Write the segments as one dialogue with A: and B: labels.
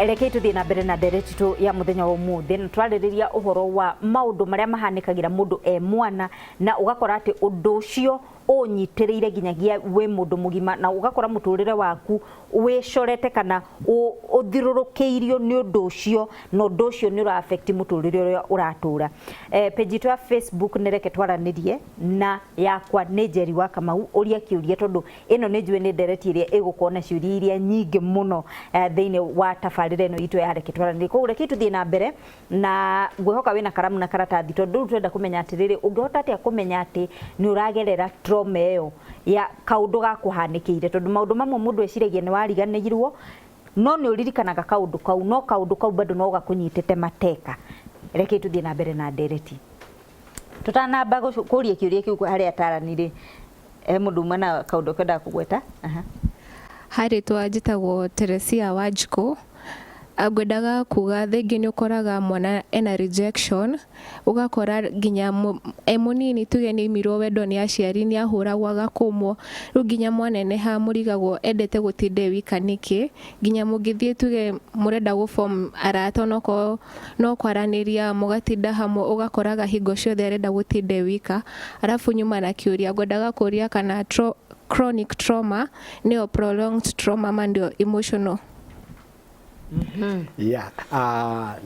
A: Rekei tũthiĩ na mbere na ndereti itũ ya mũthenya wa ũmũthĩ, na twarĩrĩria ũhoro wa maũndũ marĩa mahanĩkagĩra mũndũ e mwana, na ũgakora atĩ ũndũ ũcio ũnyitĩrĩire nginyagia wĩ mũndũ mũgima, na ũgakora mũtũrĩre waku wĩcorete kana ũthirũrũkĩirio nĩ ũndũ ũcio, na ũndũ ũcio nĩ ũra affect mũtũrĩre ũrĩa ũratũra. Page itũ ya Facebook nĩ Reke Twaranĩrie, na yakwa nĩ Njeri wa Kamau. Ũria kĩũria, tondũ ĩno nĩ njũĩ nĩ ndereti ĩrĩa ĩgũkorwo na ciũria iria nyingĩ mũno thĩinĩ wa tabarĩra ĩno itũ ya Reke Twaranĩrie. Koguo reke tũthiĩ na mbere, na ngwĩhoka wĩna karamu na karatathi, tondũ rĩu twenda kũmenya atĩrĩrĩ, ũngĩhota atĩa kũmenya atĩ nĩ ũragerera trauma ĩyo ya kaũndũ gakũhanĩkĩire? Tondũ maũndũ mamwe mũndũ eciragia nĩ wariganĩirwo, no nĩ ũririkanaga kaũndũ kau, no kaũndũ kau bado no gakũnyitĩte mateka. Reke tũthiĩ na mbere na ndereti. Tũtanamba kũria kĩũria kĩu harĩ atarani rĩ, he mũndũ uma na kaũndũ kwendaga kũgweta. Aha.
B: Harĩtwa njĩtagwo Teresia Wanjikũ. Ngwendaga kuga rĩngĩ nĩ ũkoraga mwana ena rejection, ũgakora nginya e mũnini tuge nĩ aimirwo wendo nĩ aciari, nĩ ahũragwo agakũmwo, rĩu nginya mwaneneha mũrigagwo endete gũtinda e wika nĩkĩ, nginya mũngĩthiĩ tuge mũrenda gũ form arata onokorwo no kwaranĩria mũgatinda hamwe, ũgakoraga hingo ciothe arenda gũtinda e wika. Arabu nyuma na kĩũria, ngwendaga kũria kana chronic trauma nĩyo prolonged trauma ama ndio emotional?
C: Yeah.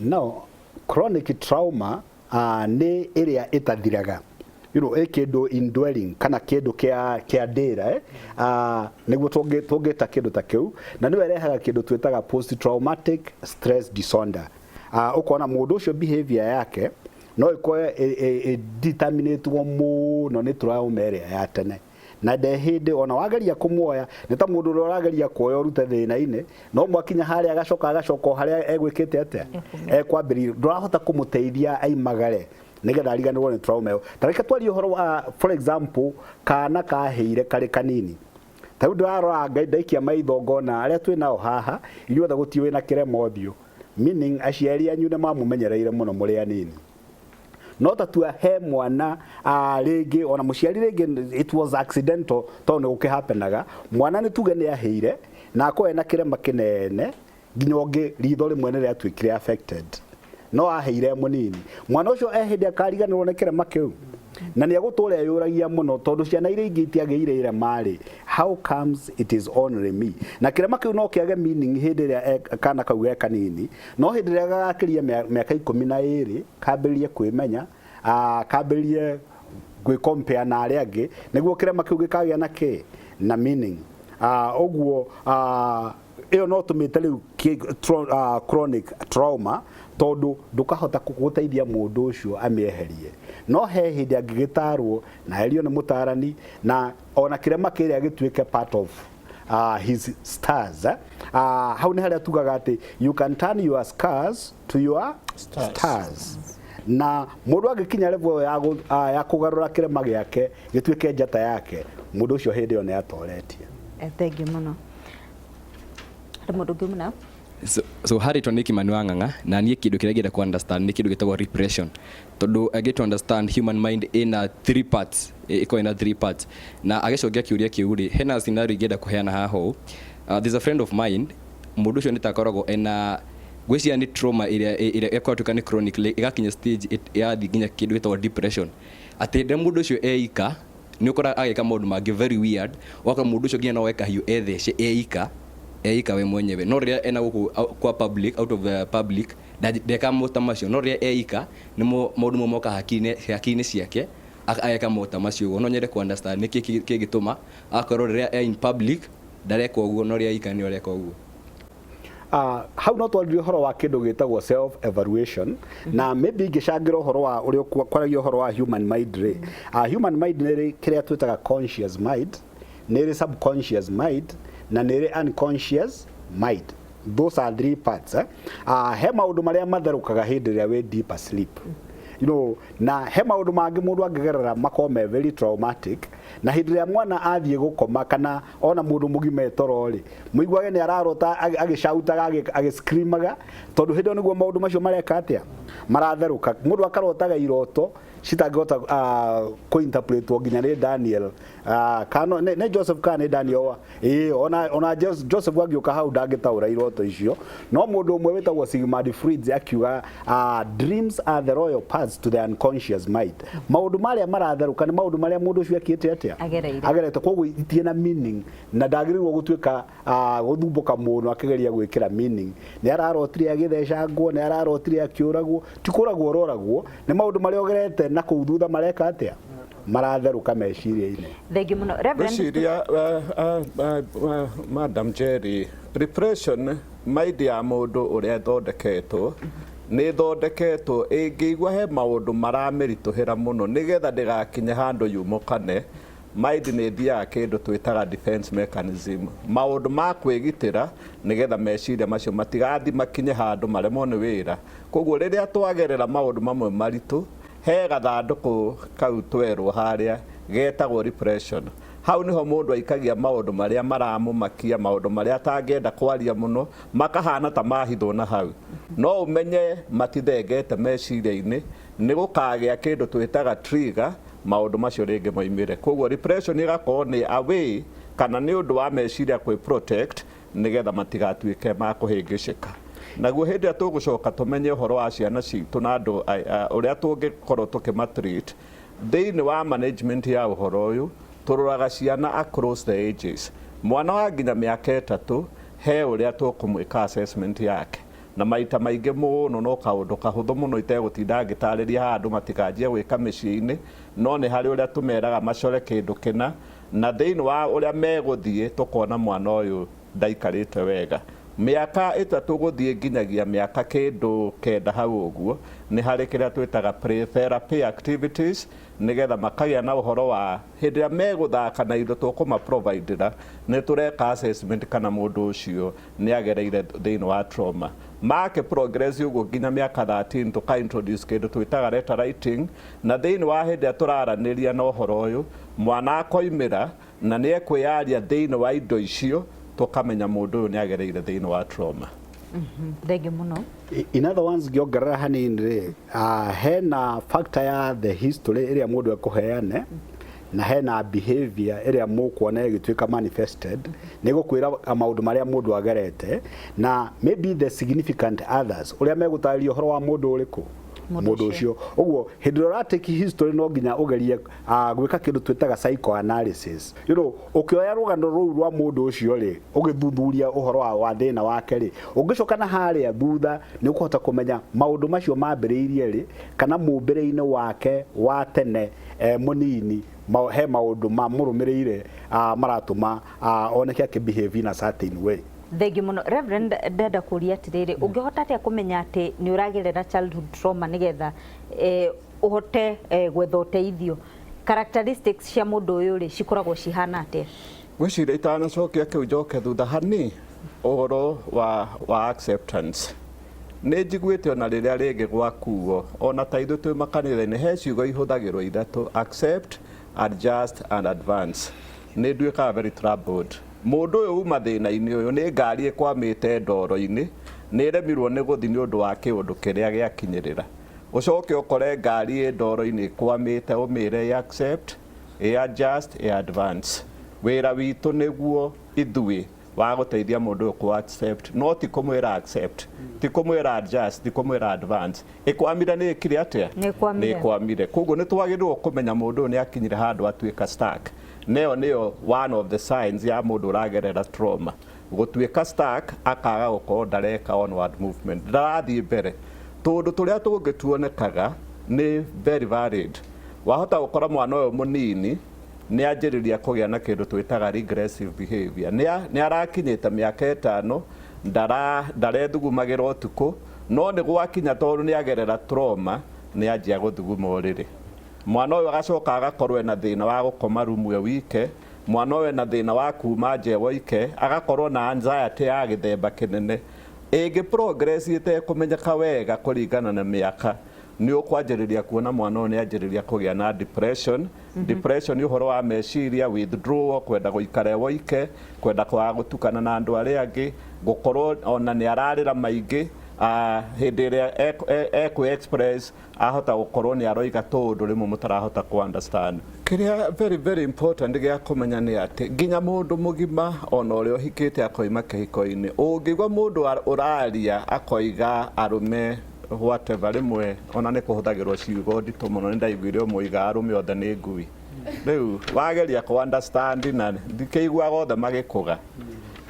C: No, chronic trauma nĩ ĩrĩa ĩtathiraga, ĩ kĩndũ indwelling kana kĩndũ kĩa ndĩra, eh? Nĩguo tũngĩta kĩndũ ta kĩu, na nĩyo ĩrehaga kĩndũ twĩtaga post traumatic stress disorder. Ũkona mũndũ ũcio behavior yake no ĩkorwo ĩdeterminĩtwo mũno nĩ trauma ĩrĩa ya tene, na nde hĩndĩ ona wageria kũmuoya, nĩ ta mũndũ ũrĩa ũrageria kuoya ũrute thĩna-inĩ, no mwakinya harĩa agacoka o harĩa egwĩkĩte atĩa, ekwambĩrĩria, ndũrahota kũmũteithia aimagare nĩgetha ariganĩrwo nĩ trauma ĩyo. Ta reke twarie ũhoro wa, for example, kana kahĩire karĩ kanini. Ta rĩu ndĩrarora Ngai, ndaikia maitho ngona arĩa twĩ nao haha inyuothe gũtirĩ wĩna kĩrema ũthiũ, meaning aciari anyu nĩ mamũmenyereire mũno mũrĩ anini. No tatua he mwana rĩngĩ ona mũciari rĩngĩ it was accidental, tondũ nĩ gũkĩhapenaga, mwana nĩ tuge nĩ ahĩire na akorwo ena kĩrema kĩnene nginya ũngĩ ritho rĩmwe nĩ rĩatuĩkire affected, no ahĩire mũnini. Mwana ũcio e hĩndĩ akariganĩrwo nĩ kĩrema kĩu, na nĩ egũtũra eyũragia mũno, tondũ ciana iria ingĩ itiagĩire irema rĩ, how comes it is only me? Na kĩrema kĩu no kĩage meaning hĩndĩ ĩrĩa kana kau ge kanini, no hĩndĩ ĩrĩa gagakĩria mĩaka 12, kambĩrĩrie kwĩmenya, kambĩrĩrie gwĩ compare na arĩa angĩ, nĩguo kĩrema kĩu gĩkagĩa na kĩ na meaning. Ũguo ĩyo no tũmĩte rĩu chronic trauma, tondũ ndũkahota gũteithia mũndũ ũcio amĩeherie. No he hĩndĩ angĩgĩtarwo na erio nĩ mũtarani, na ona kĩrema kĩrĩa gĩtuĩke part of his stars, eh? Hau nĩ harĩa tugaga atĩ you can turn your scars to your
D: stars,
C: stars. Na mũndũ angĩkinya level ĩyo ya kũgarũra kĩrema gĩake gĩtuĩke njata yake, mũndũ ũcio hĩndĩ ĩyo nĩ atoretie.
A: Thank you mũno. Harĩ mũndũ ũngĩ mũna?
E: So harĩtwa nĩ Kimani wa Ng'ang'a, na niĩ kĩndũ kĩrĩa ngĩenda ku understand nĩ kĩndũ gĩtagwo repression, tondũ I get to understand human mind ĩna three parts, ĩkoragwo ĩna three parts. Na agĩcokia kĩũria kĩu rĩ, hena scenario ingĩenda kũheana haha ũũ. There's a friend of mine, mũndũ ũcio nĩ ta akoragwo ena, ngwĩciria nĩ trauma ĩrĩa ĩkoragwo nĩ chronic, ĩgakinya stage yathiĩ nginya kĩndũ gĩtagwo depression, atĩ rĩrĩa mũndũ ũcio eika nĩ ũkoraga agĩka maũndũ mangĩ very weird. Ũgakora mũndũ ũcio nginya no oe kahiũ ethece eika eika we mwenyewe, no rĩrĩa ena gũkũ kwa public, out of the public, ndekaga maũndũ ta macio, no rĩrĩa eika nĩmo maũndũ mo moka hakiri-inĩ ciake, ageka maũndũ ta macio ũguo. No nyende ku understand nĩkĩ kĩngĩtũma akorwo rĩrĩa e in public ndareka ũguo, no rĩrĩa eika nĩo areka ũguo.
C: Hau no twaririe ũhoro wa kĩndũ gĩtagwo self evaluation, na maybe ingĩcangĩra ũhoro wa ũrĩa kwaragia ũhoro wa human mind rĩ, human mind nĩ ĩrĩ kĩrĩa twĩtaga conscious mind, nĩ ĩrĩ subconscious mind, na nĩ ĩrĩ unconscious mind. Those are three parts, eh? He maũndũ marĩa matherũkaga hĩndĩ ĩrĩa wĩ deep asleep, na he maũndũ mangĩ mũndũ angĩgerera makorwo me very traumatic, na hĩndĩ ĩrĩa mwana athiĩ gũkoma kana ona mũndũ mũgima etoro rĩ, mũiguage nĩ ararota agĩcautaga, agĩscreamaga, tondũ hĩndĩ ĩyo nĩguo maũndũ macio mareka atĩa, maratherũka. Mũndũ akarotaga iroto. Citangĩhota kũ-interpretwo nginya nĩ Daniel, kana nĩ Joseph kana nĩ Daniel wa ĩĩ, ona Joseph angĩũka hau ndangĩtaũra iroto icio. No mũndũ ũmwe wĩtagwo Sigmund Freud akiuga, "Dreams are the royal paths to the unconscious mind." Maũndũ marĩa maratherũka nĩ maũndũ marĩa mũndũ ũcio ekĩte atĩa?
A: Agereire.
C: Agerete. Koguo itirĩ na meaning na ndagĩrĩirwo gũtuĩka gũthumbũka mũno akĩgeria gwĩkĩra meaning. Nĩ ararotire agĩthecangwo, nĩ ararotire akĩũragwo. Ti kũragwo ũroragwo, nĩ maũndũ marĩa ũgerete na kũu thutha mareka atĩa? Maratherũka meciria-inĩ.
A: Thengiũ mũno, Reverend.
D: Ngwĩciria, Madam Jerry, repression, mind ya mũndũ ũrĩa ĩthondeketwo nĩ ĩthondeketwo ĩngĩigua he maũndũ maramĩritũhĩra mũno, nĩgetha ndĩgakinye handũ yumũkane, mind nĩ ĩthiaga kĩndũ twĩtaga defense mechanism, maũndũ ma kwĩgitĩra, nĩgetha meciria macio matigathi makinye handũ maremwo nĩ wĩra. Koguo rĩrĩa twagerera maũndũ mamwe maritũ, he gathandũkũ kau twerwo harĩa getagwo repression. Hau niho mũndũ aikagia maũndũ marĩa maramũmakia, maũndũ marĩa atangĩenda kwaria mũno, makahana ta mahithwo na hau. No ũmenye matithengete meciria-inĩ, nĩ gũkagĩa kĩndũ twĩtaga trigger, maũndũ macio rĩngĩ moimĩre. Koguo repression ĩgakorwo nĩ a way kana nĩ ũndũ wa meciria kwĩ protect, nĩgetha matigatuĩke ma kũhĩngĩcĩka. Naguo hĩndĩ ĩrĩa tũgũcoka tũmenye ũhoro wa ciana citũ na andũ ũrĩa tũngĩkorwo tũkĩmatreat thĩinĩ wa management ya ũhoro ũyũ, tũroraga ciana across the ages. Mwana wa nginya mĩaka 3, he ũrĩa tũkũmwĩka assessment yake, na maita maingĩ mũno no kaũndũ kahũthũ mũno itegũtinda ngĩtarĩria haha andũ matikanjie gwĩka mĩciĩ-inĩ, no nĩ harĩ ũrĩa tũmeraga macore kĩndũ kĩna, na thĩinĩ wa ũrĩa megũthiĩ tũkona mwana ũyũ ndaikarĩte wega. Mĩaka 3 gũthiĩ nginyagia mĩaka kĩndũ 9 hau ũguo, nĩ harĩ kĩrĩa twĩtaga play therapy activities, nĩgetha makagĩa na ũhoro wa hĩndĩ ĩrĩa megũthaka na indo tũkũma providera, nĩ tũreka assessment kana mũndũ ũcio nĩ agereire thĩinĩ wa trauma. Make progress ũguo nginya mĩaka 13, tũka introduce kĩndũ twĩtaga letter writing, na thĩinĩ wa hĩndĩ ĩrĩa tũraranĩria na ũhoro ũyũ, mwana akoimĩra na nĩ ekwĩyaria thĩinĩ wa indo icio, tũkamenya mũndũ ũyũ nĩ agereire thĩinĩ wa trauma.
A: Thengiũ mũno.
C: In other ones, ngĩongerera hanini rĩ, hena factor ya the history ĩrĩa mũndũ ekũheane, na hena behavior ĩrĩa mũkuona ĩgĩtuĩka manifested, nĩ gũkwĩra maũndũ marĩa mũndũ agerete, na maybe the significant others ũrĩa megũtarĩria ũhoro wa mũndũ ũrĩkũ, mũndũ ũcio. Ũguo hĩndĩ ĩrĩa ũratake history, no nginya ũgerie gwĩka kĩndũ twĩtaga psychoanalysis, ũkĩoya rũgano rũu rwa mũndũ ũcio rĩ, ũgĩthuthuria ũhoro wa thĩna wake rĩ, ũngĩcoka na harĩa thutha, nĩ ũkũhota kũmenya maũndũ macio mambĩrĩirie rĩ, kana mũmbĩre-inĩ wake wa tene mũnini, he maũndũ mamũrũmĩrĩire maratũma oneke akĩbehave in a certain way.
A: Thengiũ mũno, Reverend. Ndenda kũria atĩrĩrĩ, ũngĩhota atĩa kũmenya atĩ nĩ ũragerera childhood trauma, nĩgetha ũhote gwetha ũteithio? Characteristics cia mũndũ ũyũ rĩ, cikoragwo cihana atĩa?
D: Ngwĩciria itanacokia kĩu, njoke thutha hani ũhoro wa acceptance. Nĩ njiguĩte ona rĩrĩa rĩngĩ gwakuo, ona ta ithuĩ twĩ makanitha-inĩ, he ciugo ihũthagĩrwo ithatũ: accept, adjust and advance. Nĩ nduĩkaga very troubled. Mũndũ ũyũ uma thĩna-inĩ ũyũ nĩ ngari ĩkwamĩte ndoro-inĩ, nĩ ĩremirwo nĩ gũthiĩ nĩ ũndũ wa kĩũndũ kĩrĩa gĩakinyĩrĩra. Ũcoke ũkore ngari ĩ ndoro-inĩ ĩkwamĩte, ũmĩre ĩ accept, ĩ adjust, ĩ advance. Wĩra witũ nĩguo ithuĩ wa gũteithia mũndũ ũyũ kũ accept, no ti kũmwĩra accept, ti kũmwĩra adjust, ti kũmwĩra advance. Ĩkwamire nĩ ĩkire atĩa?
A: Nĩ ĩkwamire.
D: Nĩ ĩkwamire. Koguo nĩ twagĩrĩirwo kũmenya mũndũ ũyũ nĩ akinyire handũ atuĩka stuck. Neyo nĩyo one of the signs ya mũndũ ũragerera trauma, gũtuĩka stuck, akaga gũkorwo ndareka onward movement, ndarathiĩ mbere. Tũndũ tũrĩa tũngĩ tuonekaga nĩ very valid. Wahota gũkora mwana ũyũ mũnini nĩ anjĩrĩria kũgĩa na kĩndũ twĩtaga regressive behavior. Nĩ arakinyĩte mĩaka 5, ndarethugumagĩra ũtukũ, no nĩ gwakinya, tondũ nĩ agerera trauma, nĩ anjia gũthuguma ũrĩrĩ. Mwana ũyũ agacoka agakorwo ena thĩna wa gũkoma rumu e wike. Mwana ũyũ ena thĩna wa kuma nja e woike, agakorwo na anxiety ya gĩthemba kĩnene ĩngĩ progress ĩtekũmenyeka wega kũringana na mĩaka. Nĩ ũkwanjĩrĩria kuona mwana ũyũ nĩ anjĩrĩria kũgĩa na depression. Depression nĩ ũhoro wa meciria, withdrawal, kwenda gũikara e woike, kwenda kwaga gũtukana na andũ arĩa angĩ, gũkorwo ona nĩ ararĩra maingĩ. Hĩndĩ ĩrĩa ekũ express ahota gũkorwo nĩ aroiga tũũndũ rĩmwe mũtarahota kũ understand. Kĩrĩa very very important gĩa kũmenya nĩ atĩ nginya mũndũ mũgima ona ũrĩa ũhikĩte akoima kĩhiko-inĩ, ũngĩigua mũndũ ũraria akoiga arũme whatever, rĩmwe ona nĩ kũhũthagĩrwo ciugo nditũ mũno, nĩ ndaiguire ũmwe oiga arũme othe nĩ ngui. Rĩu wageria kũ understand na ndikĩiguaga othe magĩkũga.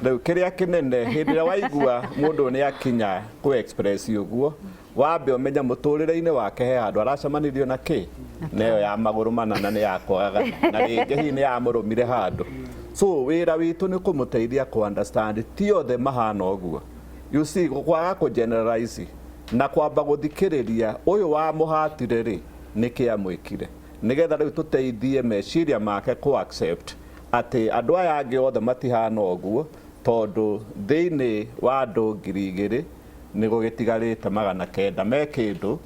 D: Rĩu kĩrĩa kĩnene hĩndĩ ĩrĩa waigua mũndũ nĩ akinya kũ express ũguo, wambe ũmenye mũtũrĩre-inĩ wake he handũ aracemanirio na kĩ na ĩyo ya magũrũ manana nĩ yakwaga na rĩngĩ hihi nĩ yamũrũmire handũ. So wĩra witũ nĩ kũmũteithia kũ understand ti othe mahana ũguo. You see, kwaga kũ generalize na kwamba gũthikĩrĩria ũyũ wamũhatire rĩ nĩkĩ amwĩkire, nĩgetha rĩu tũteithie meciria make kũ accept atĩ andũ aya angĩ othe matihana ũguo, tondũ thĩinĩ wa andũ 2000 nĩ gũgĩtigarĩte 900 me kĩndũ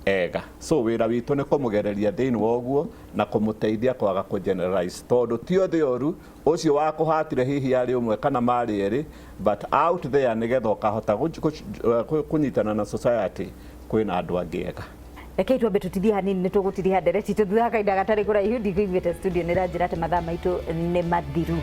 D: ega. So wĩra witũ nĩ kũmũgereria thĩinĩ wa ũguo na kũmũteithia kwaga kũ generalize, tondũ ti othe oru. Ũcio wa kũhatire hihi arĩ ũmwe kana marĩ erĩ, but out there nĩgetha ũkahota kũnyitana na society kwĩna andũ angĩ ega.
A: Rekei twambe tutithie hanini, nĩ tũgũtiriha ndereti tũthutha kahinda gatarĩ kũraihu. Ndikuiguĩte studio nĩ ranjĩra atĩ mathaa maitũ nĩ mathiru.